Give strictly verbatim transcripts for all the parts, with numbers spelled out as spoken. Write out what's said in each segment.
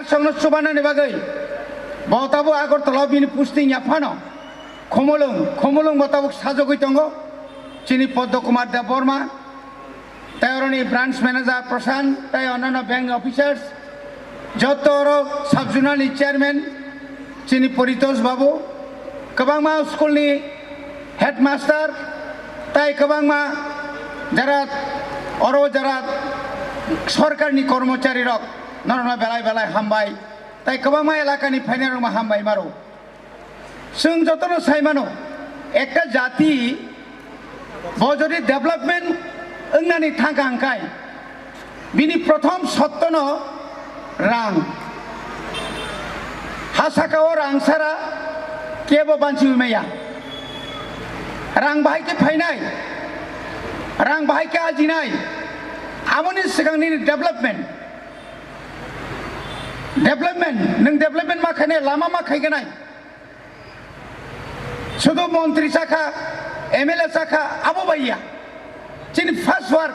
Songno chubanani bagwi bo tabuk Agartala bini posting ya phano Khumulwng, Khumulwng bo tabuk sajagwi tongo chini Padma Kumar Debbarma, tei oroni branch manager Prashant, tei onano bank officers, joto oro sub zonal ni chairman chini Paritosh babu, kwbangma school ni headmaster, tei kwbangma jara oro jara sorkar ni kormochari rok, norokno belai belai hambai, tei kwbangma elaka ni phainai rokma hambai maro. Chwng jotono sai mano, ekta jati bo jodi development wngnani thangkha hwnkhe, bini prothom sottono rang. Ha saka o rang sara kebo banchiwi maya. Rang bahai khe phainai, rang bahai khe ajinai, amoni swkang nini development. Development, nwng development ma khainai, lama ma khaiganai. Sudu montri sakha, M L A sakha, abo baiya. Chini first work,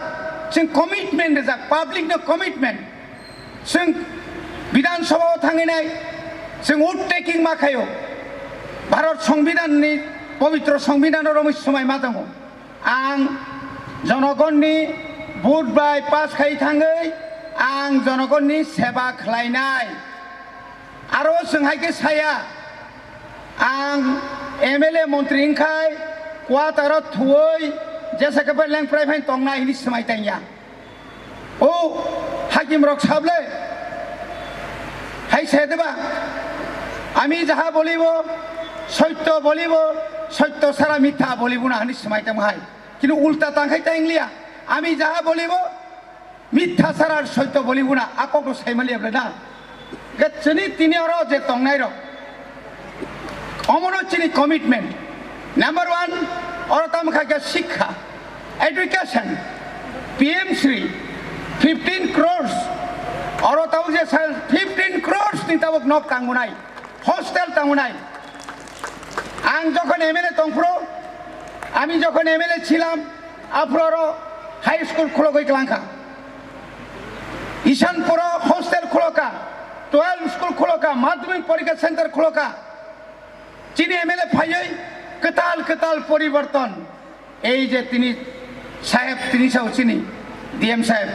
chwng commitment rijak, public no commitment. Chwng Bidhan Sabha o thanginai, chwng vote taking ma khaio. Bharat Songbidan ni, pobitro Songbidan o romwi swmai ma tongo. Ang jonogonni vote bai pass khai thangwi ang jonogonni seba khlainai. Aro chwng hai khe saya, ang M L A montri wngkhai quarter o thuwi jesa khe bai lengprai phai tongnai hini swmai tangya. O hakim rok sable hai se deba, "Ami jaha bolibo sotto bolibo, sotto sara mitha bolibo na," hini swmai tamo hai. Kintu ulta tangkhai ta ingliya, "Ami jaha bolibo mitha sara sotto bolibo na," a kok rok sai maliya ble na. Ga chini tini oro je tongnai rok, omono chini commitment. Number one, oro tamo kha khe sikha, education, P M Shri, fifteen crores, oro tabuk je sa fifteen crores ni tabuk nok tangunai, hostel tangunai. Ang jokhon M L A tongphuru, ami jokhon M L A chilam, aphuru oro high school khulogwi klangkha. Ishanpuro hostel khuloka, twelve school khuloka, madhyamik porikha center khuloka. Chini M L A phaiwi kwtal kwtal poriborton. Ei je tini saheb, tini sao chini D M saheb,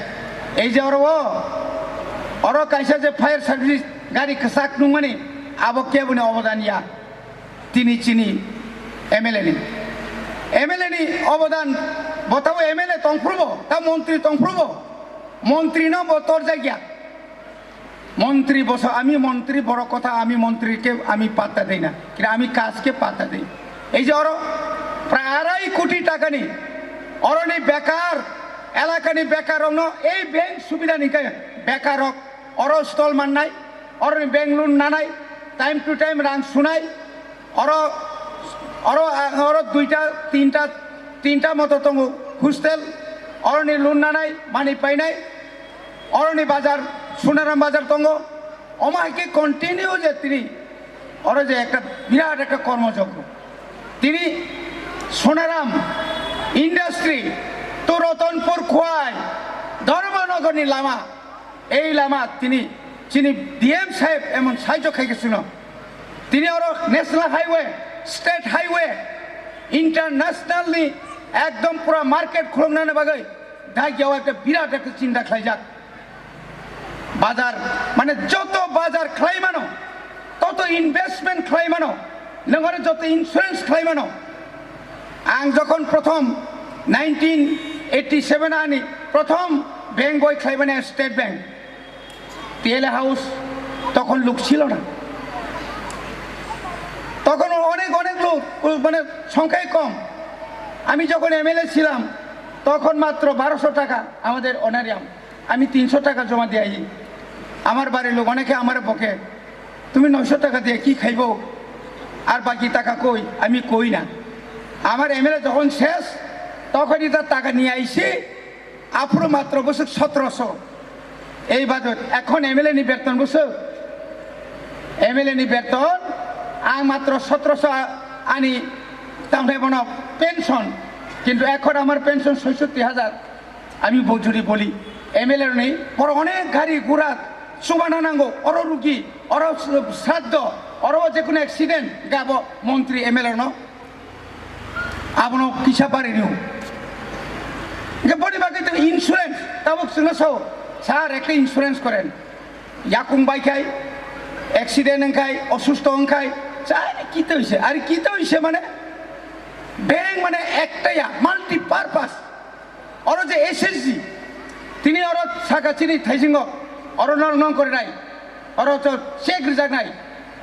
ei je oro o, oro kaisa je fire service gari kwchak nungmani, abo keboni obodan ya. Tini chini M L A ni, M L A ni obodan, bo tabo M L A tongphuru bo, ta montri tongphuru bo, montri no bo torjak ya. Montri boso, ami montri, borok kotha, ami montri ke ami patta dei na, kira ami kaj ke patta dei. Ei je oro prai arai koti taka ni, oro ni bekar, elaka ni bekar rok no ei bank subida ni khe bekar rok oro stall mannai, oro ni bank loan nanai, time to time rang sunai, oro, oro, oro duita, tinta, tinta moto tongo hostel, oro ni loan nanai, mani painai, oro ni bazar, Sunaram bazar tongo, omo hai khe continue je tini, oro je ekta birat ekta kormo joggo. Tini Sunaram industry, to Ratanpur Khowai, Dharmanagar ni lama, ei lama tini chini D M saheb emon sahajyo khai khe chwngno. Tini oro national highway, state highway, international ni ekdom pura market khulumnani bagwi dagiao ekta birat ekta chinta khlaijak. Bazar, mane joto bazar khlai mano, toto investment khlai mano, nwng oro joto insurance khlai mano. Ang jokhon prothom nineteen eighty seven ani prothom bank boi khlaimani State Bank, T L A House, তখন লোক ছিল না, তখন অনেক অনেক লোক, মানে সংখ্যাই কম। আমি যখন এমএলএ ছিলাম তখন মাত্র বারোশো টাকা আমাদের অনারিয়াম, আমি তিনশো টাকা জমা দিয়ে আই। আমার বাড়ির লোক অনেকে আমার বকে, "তুমি নয়শো টাকা দিয়ে কি খাইবো? আর বাকি টাকা কই?" আমি কই না। আমার এমএলএ যখন শেষ, তখনই তার টাকা নিয়ে আইসি, আফুরো মাত্র বসুক সতেরোশো। এই বাজেট, এখন এমএলএ নি বেতন বসুক, এমএলএ নি বেতন, আং মাত্র সতেরোশো আ-, আনি, তামরে বনো পেনশন, কিন্তু এখন আমার পেনশন ছয়ষট্টি হাজার। আমি বজুরি বলি, এমএলএ নেই, পর অনেক গাড়ি ঘোড়া Chubana nango, oro rugi, oro sraddho, oro je kono accident, gabo montri M L A no. Abono kisa bari niyo. Ge boni bagwi to insurance, tabuk chwngno sao, "Sir, ekta insurance koren." Yakung bai khai, accident wng khai, osusto wng khai, sir, kito hoise, are kito hoise mane, bank mane ekta ya, multi purpose. Oro je S S G, tini oro saka chini thaisingo, oro nong nong kore nai, oro to check rijak nai,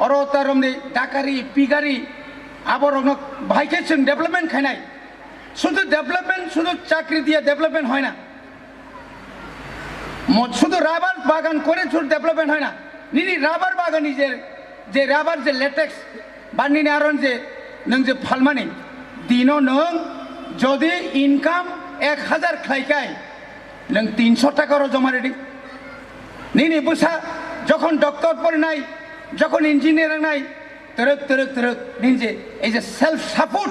oro ta romni dakari, pigari, abo rokno bahai khe chwng development khainai. Sudu development, sudu chakri diya development hoy na. Mo-, sudu rubber bagan kore sudu development hoy na. Nini rubber bagan ni je, je rubber je latex, ba nini aron je nwng je phalmani, dino nwng jodi income ek hazar khlai kai, nwng tinso taka oro joma redi. Nini bwsa jokhon doctor porinai, jokhon engineer wngnai, twrwk, twrwk, twrwk, nini je, ei je self support,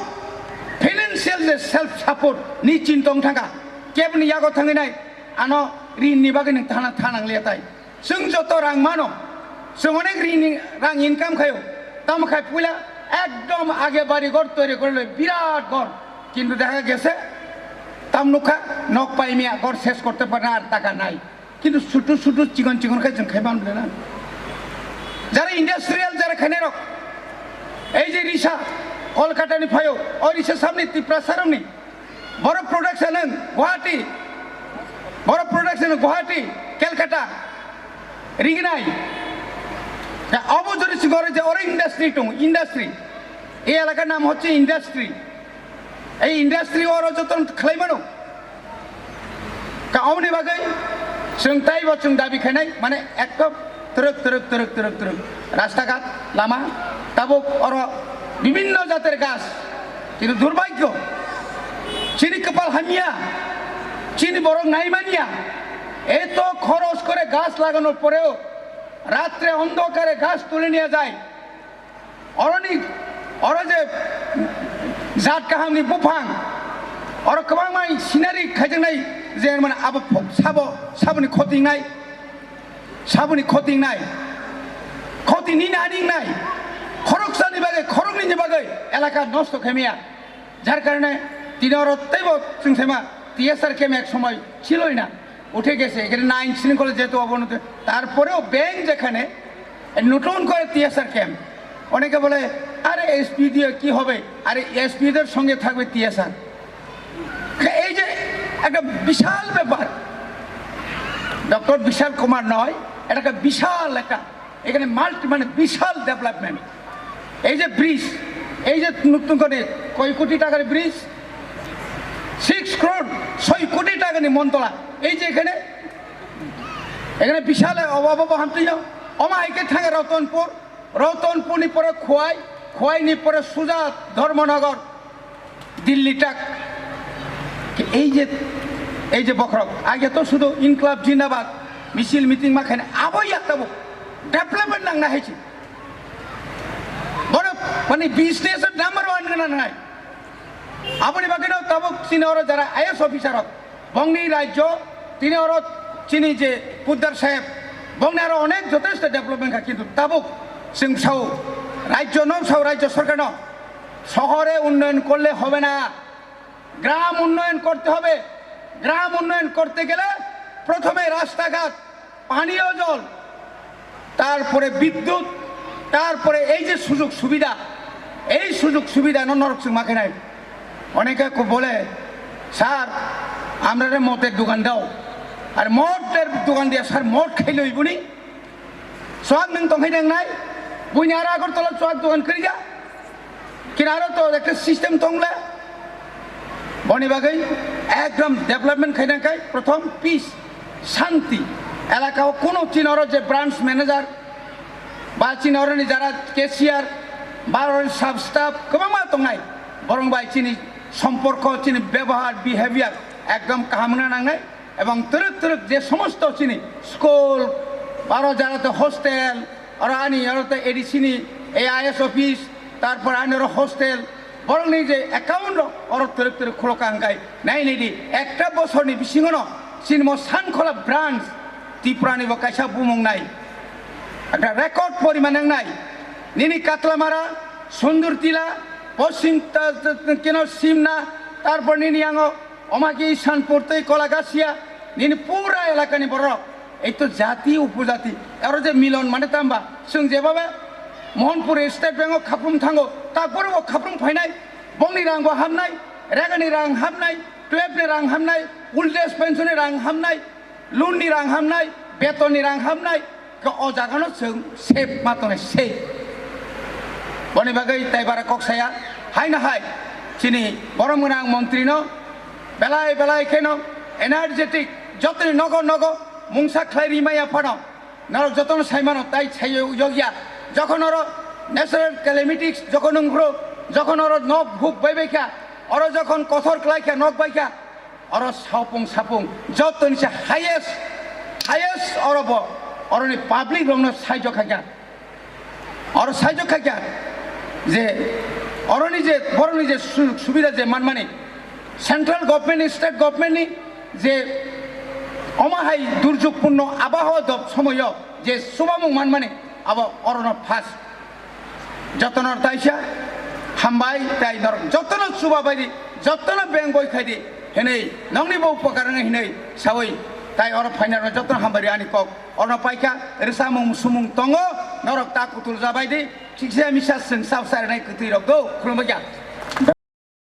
financial je self support, ni chintong thangkha, kebni yago thangwi nai, ano rin ni bagwi nwng thana, thanang liya tai. Chwng joto rang mano, chwng onek rini rang income khaio, tamo khai puila ekdom age bari ghor toiri kore loi birat ghor, kintu dekha gese tam nukha nok paimiya ghor ses korte parna ar taka nai, kintu sutu sutu chikon chikon khai chwng khai man bole na. Jara industrial jara khainai rok, ei je risa Kolkata ni phaio, o risa samni Tiprasa rokni, Borok production wng Guwahati, borok production wng Guwahati, Calcutta, rignai. Obo jori si gore je oro industry tong, industry. Ei elakar nam hocche industry. Ei industry oro joton khlai mano. Ka omni bagwi chwng taibo chwng dabi khainai, mane ekdom twrwk, twrwk, twrwk, twrwk, twrwk. Rasta ghat, lama, tabuk oro bibhinno jater gas. Kintu durbhagyo, chini kwpal hamya, chini borok naimanya, eto khoros kore gach lagano poreo ratre ondhokare gach tuli niya jai. Oroni, oro je jat kahamni buphang, oro kwbangma scenery khaijaknai, je mane abo sabo, saboni khotingnai. Saboni khotingnai, khoti nini ani wngnai, khoroksani bagwi, khoroknwini bagwi elaka nosto khaimaya. Jar karone tini oro teibo chwng saima T S R camp ek somoy chiloi na, উঠে গেছে, এখানে nine sini kole jehetu obo nute, tarporeo bank jekhane nutun kore T S R camp, oneke bole, "আরে S P দিয়ে কি হবে, আরে S P দের সঙ্গে থাকবে T S R।" এই যে একটা বিশাল ব্যাপার, ডক্টর বিশাল কুমার নয়, এটা একটা বিশাল একটা, এখানে মাল্টি, মানে বিশাল ডেভেলপমেন্ট। এই যে ব্রিজ, এই যে নতুন করে কয় কোটি টাকার ব্রিজ, সিক্স ক্রোড, ছয় কোটি টাকা নিয়ে মন্তলা। এই যে এখানে, এখানে বিশাল অভাব হামতি, অমা একে থাকে Ratanpur, Ratanpurni pore Khowai, Khowaini pore suja Dharmanagar, Delhi tak. Ei je, ei je bokhorok, age to sudhu Inklab Jindabad misil meeting ma khaina, abo ya tabuk development nang na haichi. Boro mani business number one gana nai. Aboni bagwi no tabuk chini oro jara I A S officer rok, bongni rajyo, tini oro chini je Poddar saheb, bongni aro onek jotesto development kha, kintu tabuk chwng sao, rajyo no sao, rajyo sorkar no, শহরে উন্নয়ন করলে হবে না, গ্রাম উন্নয়ন করতে হবে। গ্রাম উন্নয়ন করতে গেলে প্রথমে রাস্তাঘাট, পানীয় জল, তারপরে বিদ্যুৎ, তারপরে এই যে সুযোগ সুবিধা, এই সুযোগ সুবিধা no norok chwng ma khe nai. অনেকে কো-, বলে, "স্যার, আমরারে মদের দোকান দাও।" আর মদের দোকান দিয়া স্যার মদ খাইলে হইব নি? Chuak nwng tong khe nang nai? Buini aro Agartala chuak dogan kwrwi ya? Kinaro to ekta system tong le? Boni bagwi ekdom development khaina khai prothom peace, shanti. Elaka o kuno chini oro je branch manager ba chini oroni jara cashier ba oroni sub staff kwbangma tongnai. Borok bai chini somporko, chini bebohar, behavior ekdom kaham wngna nangnai. Ebong twrwk twrwk je somosto chini school, aro jara to hostel, aro ani aro to A D C ni A I S office, tarpor ani aro hostel, borokni je account rok oro twrwk twrwk khulokha hwnkhe nai nai di, ekta bosorni bisingono chini mo Sankhola branch Tripurani bo kaisa bumung nai. Ekta record poriman wngnai. Nini Katlamara, Sundurtila, Poschim ta-, ta-, ta-, keno Simna, tarpor nini yango Omaki, Isanpur tei Kolagasia, nini pura elakani borok. Ei to jati upojati. Aro je milon mane tamba, chwng jebaba Mohanpur State Bank o khaprum thango, ta borok o khaprum phainai, bongni rang bo hamnai, regani rang hamnai, twelve ni rang hamnai, old age pension ni rang hamnai, loan ni rang hamnai, beton ni rang hamnai, khe o jagano chwng safe ma tongnai, safe. Boni bagwi tai bara kok saya, haino hai chini borom gwnang montri no belai belai kheno energetic, jotoni nogo nogo mungsa khlai ri maya phano norok jotono sai mano, tai sai yogya. Jokhon oro natural calamities jokhon wngphru, jokhon oro nok huk bai bai kha, oro jokhon kothor klai kha, nok bai kha, oro sapung sapung jotoni se highest, highest oro bo, oroni public rokno saijo khaikha, oro saijo khaikha je oroni je boroni je sujog subida je manmani central government ni, state government ni je omo hai durjukpurno abahawa dob somoyo je chubamung manmani abo orono first. Jotono taisa hambai, tai norok jotono chuba bai di, jotono beng boi khai di hinwi nokni bo upokar wngwi hinwi sawi, tai oro phainarok jotono hambai ri ani kok. Oro paikha rwsamung sumung tongo, norok ta kutul jabai di, kisa misa chwng sab sarinai kwtwi rok do khulumbaikha.